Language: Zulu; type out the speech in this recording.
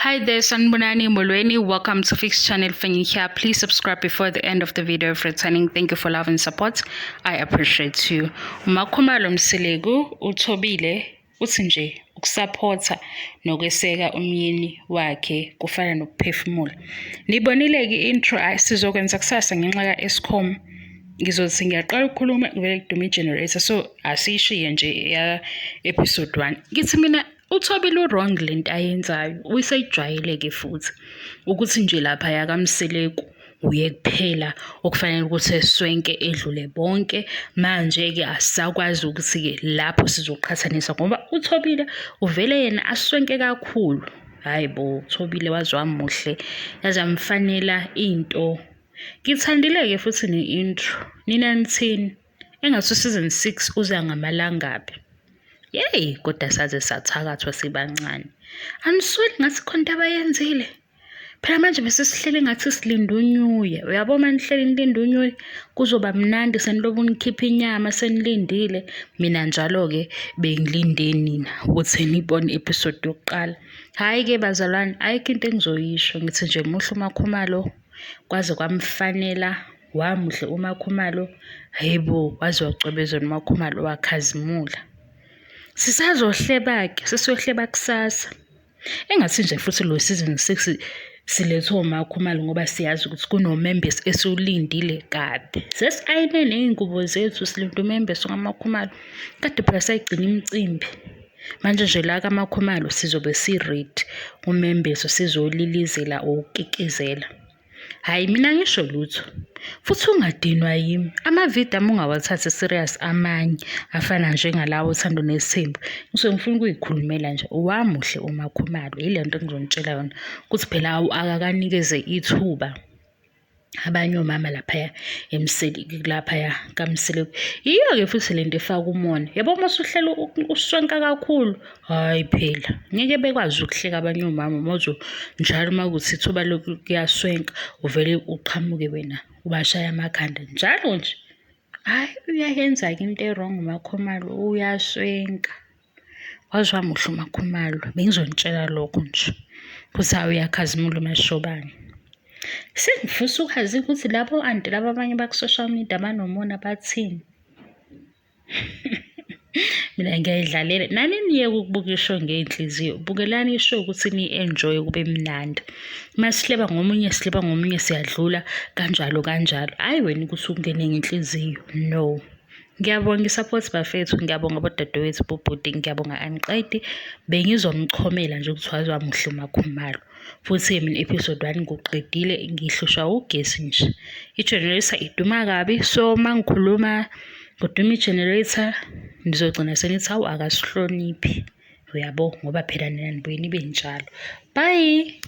Hi there, Sanibonani Molweni. Welcome to Fix Channel Fanny here. Please subscribe before the end of the video if returning. Thank you for love and support. I appreciate you. UMakhumalo Mseleku uthobile uthi nje ukusaphotha nokweseka umyeni wakhe kufana nokuphefumula. Nibonile-ke i-intro sizokwenza kusasa ngenxa ka-Eskom. Ngizothi ngiyaqala ukukhuluma ngivele kudume i-generator so asiyishiye nje ya episode 1. Ngithi mina uThobile u-wrong le nto ayenzayo, useyijwayele-ke futhi ukuthi nje laphaya kaMseleku uye kuphela okufanele ukuthi eswenke edlule bonke. Manje-ke asisakwazi ukuthi-ke lapho sizoqhathanisa ngoba uThobile uvele yena aswenke kakhulu. Hhayi bo, uThobile waze wamuhle, yaze yamfanela into. Ngithandile-ke futhi ne-intro. Nina nithini? Engathi u-season 6 uza ngamalangabi. Yeyi, kodwa saze sathakathwa sibancane. Anisweli ngathi khona into abayenzile. Phela manje bese sihleli ngathi silinde unyuye. Uyabo uma nihleli nilinde unyuye kuzoba mnandi senilobu nikhipha inyama senilindile. Mina njalo-ke bengilinde nina ukuthi nibone i-episode yokuqala. Hhayi-ke bazalwane, ayikho into engizoyisho. Ngithi nje muhle uMakhumalo kwaze kwamfanela Wamuhle uMakhumalo, hhayi bo, waze wacwebezela uMakhumalo wakhazimula. Sisazohleba-ke, sesiyohleba kusasa. Engathi nje futhi lo season 6 silethwe uMakhumalo ngoba siyazi ukuthi kunomembesi esiwulindile kabi. Sesi-ayine ney'ngubo zethu silinde umembeso kaMakhumalo. Kade phela sayigcina imicimbi. Manje nje la kaMakhumalo sizobe si-ready umembeso sizolilizela ukukikizela. Hhayi mina angisho lutho. Futhi ungadinwa yimi. Amavidiyo ami ungawathathi serious amanye afana njengalawo oThando Nesithembu. Ngisuke ngifuna ukuyikhulumela nje. Wamuhle uMakhumalo, yile nto engizonitshela yona. Ukuthi phela akakanikeze ithuba abanye omama laphaya laphaya kaMseleku. Yiyo-ke futhi le nto efaka umona. Yabo uma usuhleli uswenka kakhulu, Hhayi phela, ngeke bekwazi ukuhleka abanye omama uma uzo njalo uma kuwukuthi ithuba lokuyaswenka uvele uqhamuke wena ubashaya amakhanda njalo nje. Hhayi uyayenza-ke into e-wrong uMakhumalo, uyaswenka. Waze wamuhle uMakhumalo, bengizonitshela lokho nje ukuthi hhayi uyakhazimula uMashobane. Sengifisa ukwazi ukuthi labo anti laba abanye baku-social media abanomona bathini. Mina ngiyayidlalela. Nani niyeke ukubuka ishow ngey'nhliziyo. Bukelani ishow ukuthi ni-enjoye kube mnandi. Uma sihleba ngomunye sihleba ngomunye siyadlula kanjalo kanjalo. Hhayi wena ukuthi ungene ngenhliziyo, no. Ngiyabonga i-support bafethu, ngiyabonga bodadewethu, bobhuti, ngiyabonga angiqedi. Bengizomchomela nje ukuthi waze wamuhle uMakhumalo. Futhi-ke mina episode 1 ngiwuqedile ngihlushwa ugesi nje. I-generator iduma kabi so uma ngikhuluma kuduma i-generator nizogcina senithi hawu akasihloniphi. Uyabo ngoba phela nina nibuye nibe njalo. Bye.